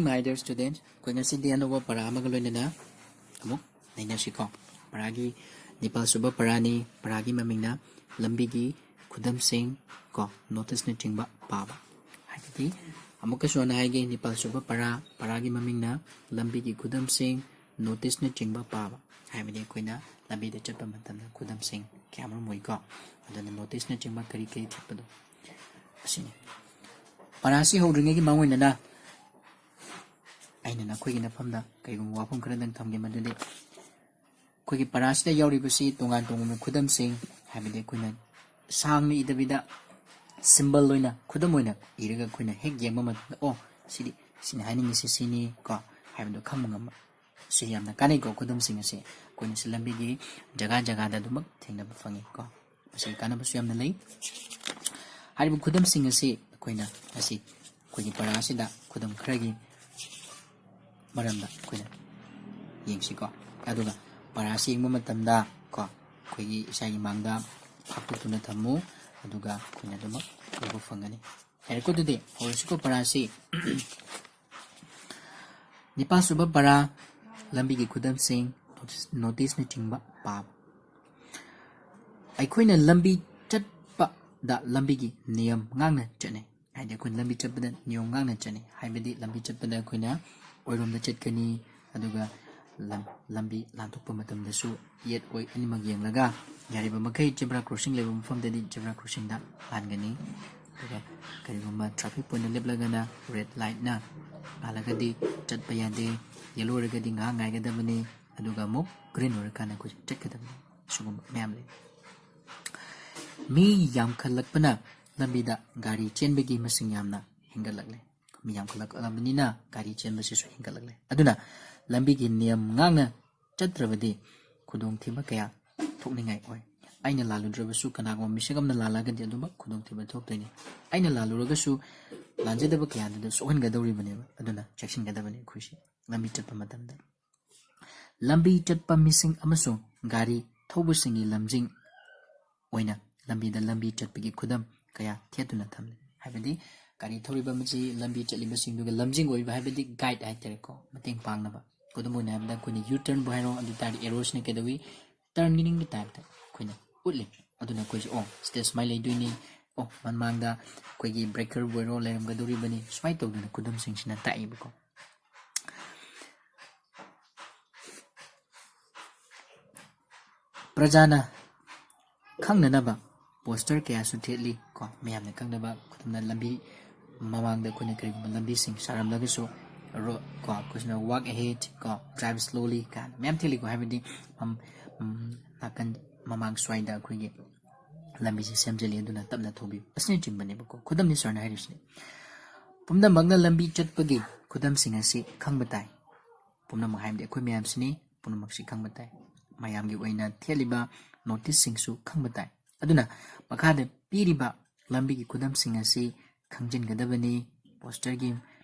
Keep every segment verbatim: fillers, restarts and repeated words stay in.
My dear students, ꯑꯩꯈꯣꯏ ꯉꯁꯤꯗꯤ ꯑꯅꯧꯕ ꯄꯔꯥ ꯑꯃꯒ ꯂꯣꯏꯅꯅ ꯑꯃꯨꯛ ꯅꯩꯅꯁꯤꯀꯣ꯫ ꯄꯔꯥꯒꯤ ꯅꯤꯄꯥꯜ ꯁꯨꯕ ꯄꯔꯥꯅꯤ꯫ ꯄꯔꯥꯒꯤ ꯃꯃꯤꯡꯅ ꯂꯝꯕꯤꯒꯤ ꯈꯨꯗꯝꯁꯤꯡ ꯀꯣ, ꯅꯣꯇꯤꯁꯅꯆꯤꯡꯕ ꯄꯥꯕ꯫ ꯍꯥꯏꯕꯗꯤ ꯑꯃꯨꯛꯀꯁꯨ ꯑꯩꯅ ꯍꯥꯏꯒꯦ, ꯅꯤꯄꯥꯜ ꯁꯨꯕ ꯄꯔꯥ, ꯄꯔꯥꯒꯤ ꯃꯃꯤꯡꯅ ꯂꯝꯕꯤꯒꯤ ꯈꯨꯗꯝꯁꯤꯡ, ꯅꯣꯇꯤꯁꯅꯆꯤꯡꯕ ꯄꯥꯕ꯫ ꯍꯥꯏꯕꯗꯤ ꯑꯩꯈꯣꯏꯅ ꯂꯝꯕꯤꯗ ꯆꯠꯄ ꯃꯇꯝꯗ ꯈꯨꯗꯝꯁꯤꯡ ꯀꯌꯥꯃꯔꯨꯝ ꯎꯏꯀꯣ꯫ ꯑꯗꯨꯅ ꯅꯣꯇꯤꯁꯅꯆꯤꯡꯕ ꯀꯔꯤ ꯀꯔꯤ ꯊꯦꯠꯄꯗꯣ ꯑꯁꯤꯅꯤ꯫ ꯄꯔꯥꯁꯤ ꯍꯧꯗ꯭ꯔꯤꯉꯩꯒꯤ ꯃꯥꯡꯑꯣꯏꯅꯅ ꯑꯩꯅ ꯅꯈꯣꯏꯒꯤ ꯅꯐꯝꯗ ꯀꯔꯤꯒꯨꯝꯕ ꯋꯥꯐꯝ ꯈꯔꯗꯪ ꯊꯝꯒꯦ, ꯃꯗꯨꯗꯤ ꯑꯩꯈꯣꯏꯒꯤ ꯄꯔꯥꯁꯤꯗ ꯌꯥꯎꯔꯤꯕꯁꯤ ꯇꯣꯉꯥꯟ ꯇꯣꯉꯥꯟꯕ ꯈꯨꯗꯝꯁꯤꯡ, ꯍꯥꯏꯕꯗꯤ ꯑꯩꯈꯣꯏꯅ ꯁꯥꯡꯅ ꯏꯗꯕꯤꯗ symbol ꯑꯣꯏꯅ, ꯈꯨꯗꯝ ꯑꯣꯏꯅ ꯏꯔꯒ ꯑꯩꯈꯣꯏꯅ ꯍꯦꯛ ꯌꯦꯡꯕ ꯃꯇꯝꯗ, "ꯑꯣ, ꯁꯤꯗꯤ, ꯁꯤꯅ ꯍꯥꯏꯅꯤꯡꯉꯤꯁꯤ ꯁꯤꯅꯤ" ꯀꯣ ꯍꯥꯏꯕꯗꯨ ꯈꯪꯕ ꯉꯝꯕ꯫ ꯁꯤ ꯌꯥꯝꯅ ꯀꯥꯟꯅꯩꯀꯣ꯫ ꯈꯨꯗꯝꯁꯤꯡ ꯑꯁꯤ ꯑꯩꯈꯣꯏꯅꯁꯨ ꯂꯝꯕꯤꯒꯤ ꯖꯒꯥ ꯖꯒꯥꯗ ꯑꯗꯨꯃꯛ ꯊꯦꯡꯅꯕ ꯐꯪꯉꯤ ꯀꯣ꯫ ꯃꯁꯤꯒꯤ ꯀꯥꯟꯅꯕꯁꯨ ꯌꯥꯝꯅ ꯂꯩ꯫ ꯍꯥꯏꯔꯤꯕ ꯈꯨꯗꯝꯁꯤꯡ ꯑꯁꯤ ꯑꯩꯈꯣꯏꯅ ꯉꯁꯤ ꯑꯩꯈꯣꯏꯒꯤ ꯄꯔꯥ ꯑꯁꯤꯗ ꯈꯨꯗꯝ ꯈꯔꯒꯤ ꯃꯔꯝꯗ ꯑꯩꯈꯣꯏꯅ ꯌꯦꯡꯁꯤꯀꯣ꯫ ꯑꯗꯨꯒ ꯄꯔꯥ ꯑꯁꯤ ꯌꯦꯡꯕ ꯃꯇꯝꯗ ꯀꯣ, ꯑꯩꯈꯣꯏꯒꯤ ꯏꯁꯥꯒꯤ ꯃꯥꯡꯗ ꯐꯥꯛꯇꯣꯛꯇꯨꯅ ꯊꯝꯃꯨ, ꯑꯗꯨꯒ ꯑꯩꯈꯣꯏꯅ ꯑꯗꯨꯃꯛ ꯎꯕ ꯐꯪꯒꯅꯤ꯫ ꯌꯥꯔꯦꯀꯣ, ꯑꯗꯨꯗꯤ ꯍꯧꯔꯁꯤꯀꯣ ꯄꯔꯥ ꯑꯁꯤ꯫ ꯅꯤꯄꯥꯜ ꯁꯨꯕ ꯄꯔꯥ, ꯂꯝꯕꯤꯒꯤ ꯈꯨꯗꯝꯁꯤꯡ, ꯅꯣꯇꯤꯁ, ꯅꯣꯇꯤꯁꯅꯆꯤꯡꯕ ꯄꯥꯕ꯫ ꯑꯩꯈꯣꯏꯅ ꯂꯝꯕꯤ ꯆꯠꯄꯗ ꯂꯝꯕꯤꯒꯤ ꯅꯤꯌꯝ ꯉꯥꯛꯅ ꯆꯠꯅꯩ꯫ ꯍꯥꯏꯗꯤ ꯑꯩꯈꯣꯏꯅ ꯂꯝꯕꯤ ꯆꯠꯄꯗ ꯅꯤꯌꯣꯝ ꯉꯥꯛꯅ ꯆꯠꯅꯩ꯫ ꯍꯥꯏꯕꯗꯤ ꯂꯝꯕꯤ ꯆꯠꯄꯗ ꯑꯩꯈꯣꯏꯅ ꯑꯣꯏꯔꯣꯝꯗ ꯆꯠꯀꯅꯤ, ꯑꯗꯨꯒ ꯂꯝ-, ꯂꯝꯕꯤ ꯂꯥꯟꯊꯣꯛꯄ ꯃꯇꯝꯗꯁꯨ ꯌꯦꯠ ꯑꯣꯏ ꯑꯅꯤꯃꯛ ꯌꯦꯡꯂꯒ, ꯌꯥꯔꯤꯕ ꯃꯈꯩ zebra crossing ꯂꯩꯕ ꯃꯐꯝꯗꯗꯤ zebra crossingꯗ ꯂꯥꯟꯒꯅꯤ꯫ ꯑꯗꯨꯒ ꯀꯔꯤꯒꯨꯝꯕ traffic pointꯇ ꯂꯦꯞꯂꯒꯅ red lightꯅ ꯉꯥꯜꯂꯒꯗꯤ ꯆꯠꯄ ꯌꯥꯗꯦ, yellow ꯑꯣꯏꯔꯒꯗꯤ ꯉꯥꯏꯍꯥꯛ ꯉꯥꯏꯒꯗꯕꯅꯤ, ꯑꯗꯨꯒ ꯑꯃꯨꯛ green ꯑꯣꯏꯔꯀꯥꯟꯗ ꯑꯩꯈꯣꯏꯁꯦ ꯆꯠꯀꯗꯕꯅꯤ꯫ ꯁꯤꯒꯨꯝꯕ ꯃꯌꯥꯝ ꯂꯩ꯫ ꯃꯤ ꯌꯥꯝꯈꯠꯂꯛꯄꯅ ꯂꯝꯕꯤꯗ ꯒꯥꯔꯤ ꯆꯦꯟꯕꯒꯤ ꯃꯁꯤꯡ ꯌꯥꯝꯅ ꯍꯦꯟꯒꯠꯂꯛꯂꯦ꯫ ꯃꯤ ꯌꯥꯝꯈꯠꯂꯛꯂꯕꯅꯤꯅ ꯒꯥꯔꯤ ꯆꯦꯟꯕꯁꯤꯁꯨ ꯍꯦꯟꯒꯠꯂꯛꯂꯦ꯫ ꯑꯗꯨꯅ ꯂꯝꯕꯤꯒꯤ ꯅꯤꯌꯝ ꯉꯥꯛꯅ ꯆꯠꯇ꯭ꯔꯕꯗꯤ ꯈꯨꯗꯣꯡꯊꯤꯕ ꯀꯌꯥ ꯊꯣꯛꯅꯤꯡꯉꯥꯏ ꯑꯣꯏ꯫ ꯑꯩꯅ ꯂꯥꯜꯂꯨꯗ꯭ꯔꯕꯁꯨ ꯀꯅꯥꯒꯨꯝꯕ ꯃꯤꯁꯛ ꯑꯃꯅ ꯂꯥꯜꯂꯒꯗꯤ ꯑꯗꯨꯃꯛ ꯈꯨꯗꯣꯡꯊꯤꯕ ꯊꯣꯛꯇꯣꯏꯅꯤ꯫ ꯑꯩꯅ ꯂꯥꯜꯂꯨꯔꯒꯁꯨ ꯂꯥꯟꯖꯗꯕ ꯀꯌꯥꯗꯨꯗ ꯁꯣꯛꯍꯟꯒꯗꯧꯔꯤꯕꯅꯦꯕ꯫ ꯑꯗꯨꯅ ꯆꯦꯛꯁꯤꯟꯒꯗꯕꯅꯤ ꯑꯩꯈꯣꯏꯁꯦ ꯂꯝꯕꯤ ꯆꯠꯄ ꯃꯇꯝꯗ꯫ ꯂꯝꯕꯤ ꯆꯠꯄ ꯃꯤꯁꯤꯡ ꯑꯃꯁꯨꯡ ꯒꯥꯔꯤ ꯊꯧꯕꯁꯤꯡꯒꯤ ꯂꯝꯖꯤꯡ ꯑꯣꯏꯅ ꯂꯝꯕꯤꯗ ꯂꯝꯕꯤ ꯆꯠꯄꯒꯤ ꯈꯨꯗꯝ ꯀꯌꯥ ꯊꯦꯠꯇꯨꯅ ꯊꯝꯂꯤ꯫ ꯍꯥꯏꯕꯗꯤ ꯒꯥꯔꯤ ꯊꯧꯔꯤꯕ ꯑꯃꯁꯤ ꯂꯝꯕꯤ ꯆꯠꯂꯤꯕꯁꯤꯡꯗꯨꯒꯤ ꯂꯝꯖꯤꯡ ꯑꯣꯏꯕ ꯍꯥꯏꯕꯗꯤ ꯒꯥꯏꯗ ꯍꯥꯏꯇꯥꯔꯦꯀꯣ, ꯃꯇꯦꯡ ꯄꯥꯡꯅꯕ꯫ ꯈꯨꯗꯝ ꯑꯣꯏꯅ ꯍꯥꯏꯔꯕꯗ ꯑꯩꯈꯣꯏꯅ ꯌꯨ ꯇꯔꯟꯕꯨ ꯍꯥꯏꯔꯣ, ꯑꯗꯨ ꯇꯥꯔꯗꯤ ꯑꯦꯔꯣꯁꯤꯅ ꯀꯩꯗꯧꯏ? ꯇꯔꯟꯒꯤ ꯅꯤꯡꯒꯤ ꯇꯥꯏꯞꯇ ꯑꯩꯈꯣꯏꯅ ꯎꯠꯂꯤ꯫ ꯑꯗꯨꯅ ꯑꯩꯈꯣꯏꯁꯨ ꯑꯣ ꯁꯤꯗ ꯁꯨꯃꯥꯏꯅ ꯂꯩꯗꯣꯏꯅꯤ, ꯑꯣ ꯃꯃꯥꯡꯗ ꯑꯩꯈꯣꯏꯒꯤ ꯕ꯭ꯔꯦꯀꯔꯕꯨ ꯑꯣꯏꯔꯣ ꯂꯩꯔꯝꯒꯗꯧꯔꯤꯕꯅꯤ, ꯁꯨꯃꯥꯏꯅ ꯇꯧꯗꯅ ꯈꯨꯗꯝꯁꯤꯡꯁꯤꯅ ꯇꯥꯛꯏꯕꯀꯣ꯫ ꯄ꯭ꯔꯖꯥꯅ ꯈꯪꯅꯅꯕ ꯄꯣꯁꯇꯔ ꯀꯌꯥꯁꯨ ꯊꯦꯠꯂꯤ ꯀꯣ, ꯃꯌꯥꯝꯅ ꯈꯪꯅꯕ꯫ ꯈꯨꯗꯝꯅ ꯂꯝꯕꯤ ꯃꯃꯥꯡꯗ ꯑꯩꯈꯣꯏꯅ ꯀꯔꯤꯒꯨꯝꯕ ꯂꯝꯕꯤꯁꯤꯡ ꯁꯥꯔꯝꯂꯒꯁꯨ ꯔꯣ ꯀꯣ ꯑꯩꯈꯣꯏꯁꯤꯅ walk ahead ꯀꯣ, drive slowly ꯀꯥꯏꯅ ꯃꯌꯥꯝ ꯊꯦꯠꯂꯤꯀꯣ꯫ ꯍꯥꯏꯕꯗꯤ ꯃꯝ- ꯎꯝ, ꯅꯥꯀꯟ ꯃꯃꯥꯡ ꯁ꯭ꯋꯥꯏꯗ ꯑꯩꯈꯣꯏꯒꯤ ꯂꯝꯕꯤꯁꯦ ꯁꯦꯝꯖꯤꯜꯂꯤ, ꯑꯗꯨꯅ ꯇꯞꯅ ꯊꯧꯕꯤꯌꯨ ꯑꯁꯤꯅꯆꯤꯡꯕꯅꯦꯕꯀꯣ꯫ ꯈꯨꯗꯝꯅꯤ ꯁꯥꯔꯅ ꯍꯥꯏꯔꯤꯁꯤꯅꯤ꯫ ꯄꯨꯝꯅꯃꯛꯅ ꯂꯝꯕꯤ ꯆꯠꯄꯒꯤ ꯈꯨꯗꯝꯁꯤꯡ ꯑꯁꯤ ꯈꯪꯕ ꯇꯥꯏ꯫ ꯄꯨꯝꯅꯃꯛ ꯍꯥꯏꯕꯗꯤ ꯑꯩꯈꯣꯏ ꯃꯌꯥꯝꯁꯤꯅꯤ꯫ ꯄꯨꯝꯅꯃꯛꯁꯤ ꯈꯪꯕ ꯇꯥꯏ꯫ ꯃꯌꯥꯝꯒꯤ ꯑꯣꯏꯅ ꯊꯦꯠꯂꯤꯕ ꯅꯣꯇꯤꯁꯁꯤꯡꯁꯨ ꯈꯪꯕ ꯇꯥꯏ꯫ ꯑꯗꯨꯅ ꯃꯈꯥꯗ ꯄꯤꯔꯤꯕ ꯂꯝꯕꯤꯒꯤ ꯈꯨꯗꯝꯁꯤꯡ ꯑꯁꯤ ꯈꯪꯖꯤꯟꯒꯗꯕꯅꯤ꯫ ꯄꯣꯁꯇꯔꯒꯤ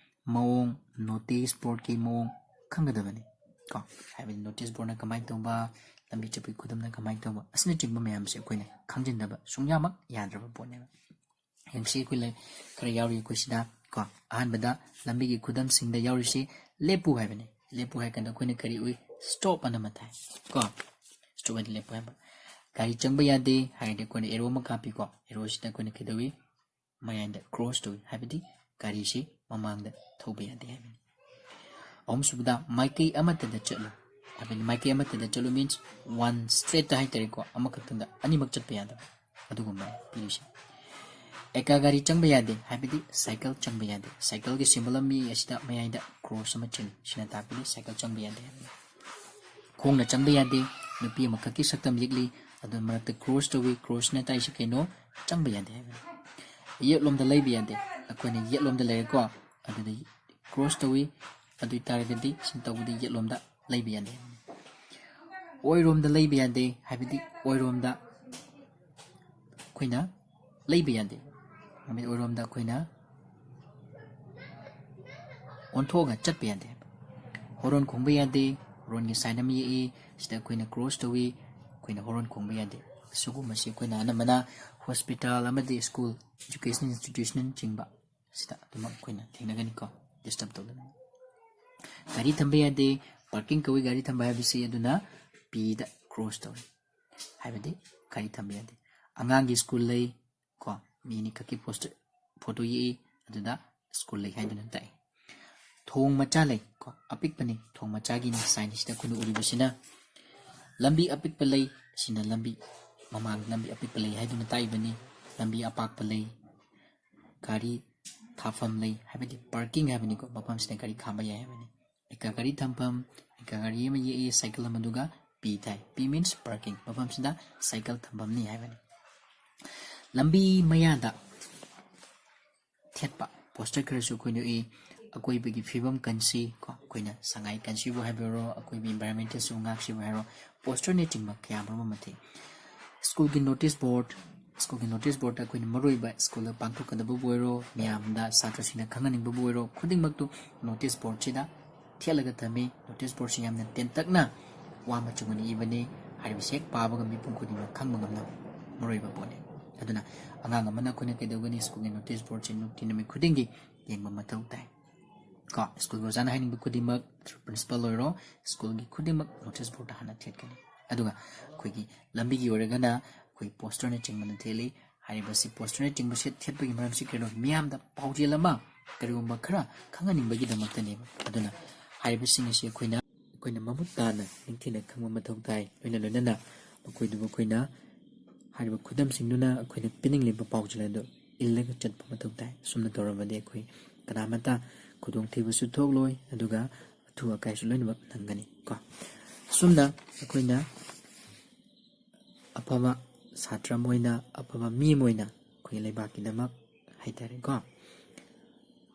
ꯃꯑꯣꯡ, ꯅꯣꯇꯤꯁ ꯕꯣꯔꯗꯀꯤ ꯃꯑꯣꯡ ꯈꯪꯒꯗꯕꯅꯤ ꯀꯣ꯫ ꯍꯥꯏꯕꯗꯤ ꯅꯣꯇꯤꯁ ꯕꯣꯔꯗꯅ ꯀꯃꯥꯏꯅ ꯇꯧꯕ, ꯂꯝꯕꯤ ꯆꯠꯄꯒꯤ ꯈꯨꯗꯝꯅ ꯀꯃꯥꯏꯅ ꯇꯧꯕ ꯑꯁꯤꯅꯆꯤꯡꯕ ꯃꯌꯥꯝꯁꯦ ꯑꯩꯈꯣꯏꯅ ꯈꯪꯖꯤꯟꯗꯕ ꯁꯨꯡꯌꯥꯃꯛ ꯌꯥꯗ꯭ꯔꯕ ꯄꯣꯠꯅꯦꯕ꯫ ꯌꯦꯡꯁꯤ, ꯑꯩꯈꯣꯏ ꯂꯩ ꯈꯔ ꯌꯥꯎꯔꯤ ꯑꯩꯈꯣꯏ ꯁꯤꯗ ꯀꯣ꯫ ꯑꯍꯥꯟꯕꯗ ꯂꯝꯕꯤꯒꯤ ꯈꯨꯗꯝꯁꯤꯡꯗ ꯌꯥꯎꯔꯤꯁꯤ ꯂꯦꯞꯄꯨ ꯍꯥꯏꯕꯅꯤ꯫ ꯂꯦꯞꯄꯨ ꯍꯥꯏ ꯀꯥꯟꯗ ꯑꯩꯈꯣꯏꯅ ꯀꯔꯤ ꯎꯏ? ꯁ꯭ꯇꯣꯞ ꯑꯅ ꯑꯃ ꯊꯥꯏ ꯀꯣ꯫ ꯁ꯭ꯇꯣꯞ ꯍꯥꯏꯗꯤ ꯂꯦꯞꯄꯨ ꯍꯥꯏꯕ꯫ ꯒꯥꯔꯤ ꯆꯪꯕ ꯌꯥꯗꯦ ꯍꯥꯏꯔꯗꯤ ꯑꯩꯈꯣꯏꯅ ꯑꯦꯔꯣ ꯑꯃ ꯀꯥꯞꯄꯤꯀꯣ꯫ ꯑꯦꯔꯣꯁꯤꯗ ꯑꯩꯈꯣꯏꯅ ꯀꯩꯗꯧꯏ? ꯃꯌꯥꯏꯗ ꯀ꯭ꯔꯣꯁ ꯇꯧꯏ, ꯍꯥꯏꯕꯗꯤ ꯒꯥꯔꯤꯁꯤ ꯃꯃꯥꯡꯗ ꯊꯧꯕ ꯌꯥꯗꯦ ꯍꯥꯏꯕꯅꯤ꯫ ꯑꯍꯨꯝꯁꯨꯕꯗ ꯃꯥꯏꯀꯩ ꯑꯃꯠꯇꯗ ꯆꯠꯂꯨ ꯍꯥꯏꯕꯅꯤ꯫ ꯃꯥꯏꯀꯩ ꯑꯃꯠꯇꯗ ꯆꯠꯂꯨ means one straightꯇ ꯍꯥꯏꯇꯥꯔꯦꯀꯣ, ꯑꯃꯈꯛꯇꯪꯗ ꯑꯅꯤꯃꯛ ꯆꯠꯄ ꯌꯥꯗꯕ ꯑꯗꯨꯒꯨꯝꯕ ꯄꯤꯔꯤꯁꯦ꯫ ꯑꯦꯀꯥ ꯒꯥꯔꯤ ꯆꯪꯕ ꯌꯥꯗꯦ ꯍꯥꯏꯕꯗꯤ ꯁꯥꯏꯀꯜ ꯆꯪꯕ ꯌꯥꯗꯦ꯫ ꯁꯥꯏꯀꯜꯒꯤ ꯁꯤꯝꯕꯜ ꯑꯃ ꯃꯤ ꯑꯁꯤꯗ ꯃꯌꯥꯏꯗ ꯀ꯭ꯔꯣꯁ ꯑꯃ ꯆꯤꯡꯏ, ꯁꯤꯅ ꯇꯥꯛꯄꯗꯤ ꯁꯥꯏꯀꯜ ꯆꯪꯕ ꯌꯥꯗꯦ ꯍꯥꯏꯕꯅꯤ꯫ ꯈꯣꯡꯅ ꯆꯪꯕ ꯌꯥꯗꯦ, ꯅꯨꯄꯤ ꯑꯃꯈꯛꯀꯤ ꯁꯛꯇꯝ ꯌꯦꯛꯂꯤ, ꯑꯗꯨꯅ ꯃꯔꯛꯇ ꯀ꯭ꯔꯣꯁ ꯇꯧꯏ꯫ ꯀ꯭ꯔꯣꯁꯅ ꯇꯥꯛꯏꯁꯦ ꯀꯩꯅꯣ? ꯆꯪꯕ ꯌꯥꯗꯦ ꯍꯥꯏꯕꯅꯤ꯫ ꯌꯦꯠꯂꯣꯝꯗ ꯂꯩꯕ ꯌꯥꯗꯦ, ꯑꯩꯈꯣꯏꯅ ꯌꯦꯠꯂꯣꯝꯗ ꯂꯩꯔꯦꯀꯣ, ꯑꯗꯨꯗ ꯀ꯭ꯔꯣꯁ ꯇꯧꯏ꯫ ꯑꯗꯨ ꯑꯣꯏ ꯇꯥꯔꯒꯗꯤ ꯁꯤ ꯇꯧꯕꯗ ꯌꯦꯠꯂꯣꯝꯗ ꯂꯩꯕ ꯌꯥꯗꯦ꯫ ꯑꯣꯏꯔꯣꯝꯗ ꯂꯩꯕ ꯌꯥꯗꯦ ꯍꯥꯏꯕꯗꯤ ꯑꯣꯏꯔꯣꯝꯗ ꯑꯩꯈꯣꯏꯅ ꯂꯩꯕ ꯌꯥꯗꯦ꯫ ꯍꯥꯏꯕꯗꯤ ꯑꯣꯏꯔꯣꯝꯗ ꯑꯩꯈꯣꯏꯅ ꯑꯣꯟꯊꯣꯛꯑꯒ ꯆꯠꯄ ꯌꯥꯗꯦ꯫ ꯍꯣꯔꯣꯟ ꯈꯣꯡꯕ ꯌꯥꯗꯦ꯫ ꯍꯣꯔꯣꯟꯒꯤ ꯁꯥꯏꯟ ꯑꯃ ꯌꯦꯛꯏ, ꯁꯤꯗ ꯑꯩꯈꯣꯏꯅ ꯀ꯭ꯔꯣꯁ ꯇꯧꯏ, ꯑꯩꯈꯣꯏꯅ ꯍꯣꯔꯣꯟ ꯈꯣꯡꯕ ꯌꯥꯗꯦ꯫ ꯁꯤꯒꯨꯝꯕꯁꯤ ꯑꯩꯈꯣꯏꯅ ꯑꯅꯝꯕꯅ ꯍꯣꯁꯄꯤꯇꯥꯜ ꯑꯃꯗꯤ ꯁ꯭ꯀꯨꯜ, educational institutionꯅꯆꯤꯡꯕ ꯁꯤꯗ ꯑꯗꯨꯃꯛ ꯑꯩꯈꯣꯏꯅ ꯊꯦꯡꯅꯒꯅꯤꯀꯣ, ꯗꯤꯁꯇꯔꯕ ꯇꯧꯗꯅꯕ꯫ ꯒꯥꯔꯤ ꯊꯝꯕ ꯌꯥꯗꯦ, ꯄꯥꯔꯀꯤꯡ ꯀꯧꯏ ꯒꯥꯔꯤ ꯊꯝꯕ ꯍꯥꯏꯕꯁꯤ꯫ ꯑꯗꯨꯅ ꯄꯤꯗ ꯀ꯭ꯔꯣꯁ ꯇꯧꯔꯦ, ꯍꯥꯏꯕꯗꯤ ꯒꯥꯔꯤ ꯊꯝꯕ ꯌꯥꯗꯦ꯫ ꯑꯉꯥꯡꯒꯤ ꯁ꯭ꯀꯨꯜ ꯂꯩ ꯀꯣ, ꯃꯤ ꯑꯅꯤꯈꯛꯀꯤ ꯄꯣꯁꯇꯔ, ꯐꯣꯇꯣ ꯌꯦꯛꯏ, ꯑꯗꯨꯗ ꯁ꯭ꯀꯨꯜ ꯂꯩ ꯍꯥꯏꯗꯨꯅ ꯇꯥꯛꯏ꯫ ꯊꯣꯡ ꯃꯆꯥ ꯂꯩ ꯀꯣ, ꯑꯄꯤꯛꯄꯅꯤ, ꯊꯣꯡ ꯃꯆꯥꯒꯤꯅꯤ ꯁꯥꯏꯟꯁꯤꯗ ꯑꯩꯈꯣꯏꯅ ꯎꯔꯤꯕꯁꯤꯅ꯫ ꯂꯝꯕꯤ ꯑꯄꯤꯛꯄ ꯂꯩ, ꯁꯤꯅ ꯂꯝꯕꯤ, ꯃꯃꯥꯡꯗ ꯂꯝꯕꯤ ꯑꯄꯤꯛꯄ ꯂꯩ ꯍꯥꯏꯗꯨꯅ ꯇꯥꯛꯏꯕꯅꯤ꯫ ꯂꯝꯕꯤ ꯑꯄꯥꯛꯄ ꯂꯩ, ꯒꯥꯔꯤ ꯊꯥꯐꯝ ꯂꯩ, ꯍꯥꯏꯕꯗꯤ ꯄꯥꯔꯀꯤꯡ ꯍꯥꯏꯕꯅꯤꯀꯣ, ꯃꯐꯝꯁꯤꯗ ꯒꯥꯔꯤ ꯈꯥꯝꯕ ꯌꯥꯏ ꯍꯥꯏꯕꯅꯤ꯫ ꯑꯦꯀꯥ ꯒꯥꯔꯤ ꯊꯝꯐꯝ, ꯑꯦꯀꯥ ꯒꯥꯔꯤ ꯑꯃ ꯌꯦꯛꯏ, ꯁꯥꯏꯀꯜ ꯑꯃꯗꯨꯒ ꯄꯤ ꯊꯥꯏ꯫ ꯄꯤ means parking, ꯃꯐꯝꯁꯤꯗ ꯁꯥꯏꯀꯜ ꯊꯝꯐꯝꯅꯤ ꯍꯥꯏꯕꯅꯤ꯫ ꯂꯝꯕꯤ ꯃꯌꯥꯗ ꯊꯦꯠꯄ ꯄꯣꯁꯇꯔ ꯈꯔꯁꯨ ꯑꯩꯈꯣꯏꯅ ꯎꯏ꯫ ꯑꯀꯣꯏꯕꯒꯤ ꯐꯤꯕꯝ ꯀꯟꯁꯤ ꯀꯣ, ꯑꯩꯈꯣꯏꯅ ꯁꯉꯥꯏ ꯀꯟꯁꯤꯕꯨ ꯍꯥꯏꯕꯤꯔꯣ, ꯑꯀꯣꯏꯕ environmentꯁꯨ ꯉꯥꯛꯁꯤꯕꯨ ꯍꯥꯏꯔꯣ, ꯄꯣꯁꯇꯔꯅꯆꯤꯡꯕ ꯀꯌꯥ ꯃꯔꯨꯝ ꯑꯃ ꯊꯦꯠ꯫ ꯁ꯭ꯀꯨꯜꯒꯤ ꯅꯣꯇꯤꯁ ꯕꯣꯔꯗ, ꯁ꯭ꯀꯨꯜꯒꯤ ꯅꯣꯇꯤꯁ ꯕꯣꯔꯗꯇ ꯑꯩꯈꯣꯏꯅ ꯃꯔꯨꯑꯣꯏꯕ ꯁ꯭ꯀꯨꯜꯗ ꯄꯥꯡꯊꯣꯛꯀꯗꯕꯕꯨ ꯑꯣꯏꯔꯣ, ꯃꯤꯌꯥꯝꯗ ꯁꯥꯇ꯭ꯔꯁꯤꯡꯅ ꯈꯪꯍꯟꯅꯤꯡꯕꯕꯨ ꯑꯣꯏꯔꯣ, ꯈꯨꯗꯤꯡꯃꯛꯇꯨ ꯅꯣꯇꯤꯁ ꯕꯣꯔꯗꯁꯤꯗ ꯊꯦꯠꯂꯒ ꯊꯝꯃꯤ꯫ ꯅꯣꯇꯤꯁ ꯕꯣꯔꯗꯁꯤ ꯌꯥꯝꯅ ꯇꯦꯟꯇꯛꯅ ꯋꯥ ꯃꯆꯨ ꯑꯣꯏꯅ ꯏꯕꯅꯤ꯫ ꯍꯥꯏꯔꯤꯕꯁꯤ ꯍꯦꯛ ꯄꯥꯕꯒ ꯃꯤꯄꯨꯝ ꯈꯨꯗꯤꯡꯃꯛ ꯈꯪꯕ ꯉꯝꯅꯕ ꯃꯔꯨꯑꯣꯏꯕ ꯄꯣꯠꯅꯤ꯫ ꯑꯗꯨꯅ ꯑꯉꯥꯡ ꯑꯃꯅ ꯑꯩꯈꯣꯏꯅ ꯀꯩꯗꯧꯒꯅꯤ? ꯁ꯭ꯀꯨꯜꯒꯤ ꯅꯣꯇꯤꯁ ꯕꯣꯔꯗꯁꯤ ꯅꯨꯡꯇꯤ ꯅꯨꯃꯤꯠ ꯈꯨꯗꯤꯡꯒꯤ ꯌꯦꯡꯕ ꯃꯊꯧ ꯇꯥꯏ꯫ ꯀꯣ, ꯁ꯭ꯀꯨꯜꯒꯤ ꯑꯣꯖꯥꯅ ꯍꯥꯏꯅꯤꯡꯕ ꯈꯨꯗꯤꯡꯃꯛ, ꯄ꯭ꯔꯤꯟꯁꯤꯄꯥꯜ ꯑꯣꯏꯔꯣ, ꯁ꯭ꯀꯨꯜꯒꯤ ꯈꯨꯗꯤꯡꯃꯛ ꯅꯣꯇꯤꯁ ꯕꯣꯔꯗꯇ ꯍꯥꯟꯅ ꯊꯦꯠꯀꯅꯤ꯫ ꯑꯗꯨꯒ ꯑꯩꯈꯣꯏꯒꯤ ꯂꯝꯕꯤꯒꯤ ꯑꯣꯏꯔꯒꯅ ꯑꯩꯈꯣꯏ ꯄꯣꯁꯇꯔꯅꯆꯤꯡꯕꯅ ꯊꯦꯠꯂꯤ꯫ ꯍꯥꯏꯔꯤꯕꯁꯤ ꯄꯣꯁꯇꯔꯅꯆꯤꯡꯕ ꯁꯦꯠ-, ꯊꯦꯠꯄꯒꯤ ꯃꯔꯝꯁꯤ ꯀꯔꯤꯅꯣ? ꯃꯤꯌꯥꯝꯗ ꯄꯥꯎꯖꯦꯜ ꯑꯃ ꯀꯔꯤꯒꯨꯝꯕ ꯈꯔ ꯈꯪꯍꯟꯅꯤꯡꯕꯒꯤꯗꯃꯛꯇꯅꯦꯕ꯫ ꯑꯗꯨꯅ ꯍꯥꯏꯔꯤꯕꯁꯤꯡ ꯑꯁꯤ ꯑꯩꯈꯣꯏꯅ, ꯑꯩꯈꯣꯏꯅ ꯃꯃꯨꯠ ꯇꯥꯅ ꯅꯤꯡꯊꯤꯅ ꯈꯪꯕ ꯃꯊꯧ ꯇꯥꯏ꯫ ꯂꯣꯏꯅ ꯂꯣꯏꯅꯅ ꯃꯈꯣꯏꯗꯨꯕꯨ ꯑꯩꯈꯣꯏꯅ ꯍꯥꯏꯔꯤꯕ ꯈꯨꯗꯝꯁꯤꯡꯗꯨꯅ ꯑꯩꯈꯣꯏꯅ ꯄꯤꯅꯤꯡꯂꯤꯕ ꯄꯥꯎꯖꯦꯜ ꯑꯗꯨ ꯏꯜꯂꯒ ꯆꯠꯄ ꯃꯊꯧ ꯇꯥꯏ꯫ ꯑꯁꯨꯝꯅ ꯇꯧꯔꯕꯗꯤ ꯑꯩꯈꯣꯏ ꯀꯅꯥꯃꯠꯇ ꯈꯨꯗꯣꯡꯊꯤꯕꯁꯨ ꯊꯣꯛꯂꯣꯏ, ꯑꯗꯨꯒ ꯑꯊꯨ ꯑꯀꯥꯏꯁꯨ ꯂꯣꯏꯅꯃꯛ ꯅꯪꯒꯅꯤ ꯀꯣ꯫ ꯑꯁꯨꯝꯅ ꯑꯩꯈꯣꯏꯅ ꯑꯐꯕ ꯁꯥꯇ꯭ꯔ ꯑꯃ ꯑꯣꯏꯅ, ꯑꯐꯕ ꯃꯤ ꯑꯃ ꯑꯣꯏꯅ ꯑꯩꯈꯣꯏꯒꯤ ꯂꯩꯕꯥꯛꯀꯤꯗꯃꯛ ꯍꯥꯏꯇꯥꯔꯦꯀꯣ,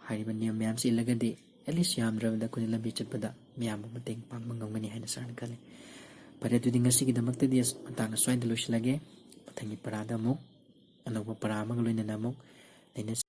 ꯍꯥꯏꯔꯤꯕ ꯅꯤꯌꯝ ꯃꯌꯥꯝꯁꯤ ꯏꯜꯂꯒꯗꯤ at least ꯌꯥꯝꯗ꯭ꯔꯕꯗ ꯑꯩꯈꯣꯏꯅ ꯂꯝꯕꯤ ꯆꯠꯄꯗ ꯃꯌꯥꯝꯕꯨ ꯃꯇꯦꯡ ꯄꯥꯡꯕ ꯉꯝꯒꯅꯤ ꯍꯥꯏꯅ ꯁꯥꯔꯅ ꯈꯜꯂꯤ꯫ ꯐꯔꯦ, ꯑꯗꯨꯗꯤ ꯉꯁꯤꯒꯤꯗꯃꯛꯇꯗꯤ ꯑꯁ-, ꯃꯇꯥꯡ ꯑꯁ꯭ꯋꯥꯏꯗ ꯂꯣꯏꯁꯤꯜꯂꯒꯦ꯫ ꯃꯊꯪꯒꯤ ꯄꯔꯥꯗ ꯑꯃꯨꯛ ꯑꯅꯧꯕ ꯄꯔꯥ ꯑꯃꯒ ꯂꯣꯏꯅꯅ ꯑꯃꯨꯛ ꯅꯩꯅꯁꯤ꯫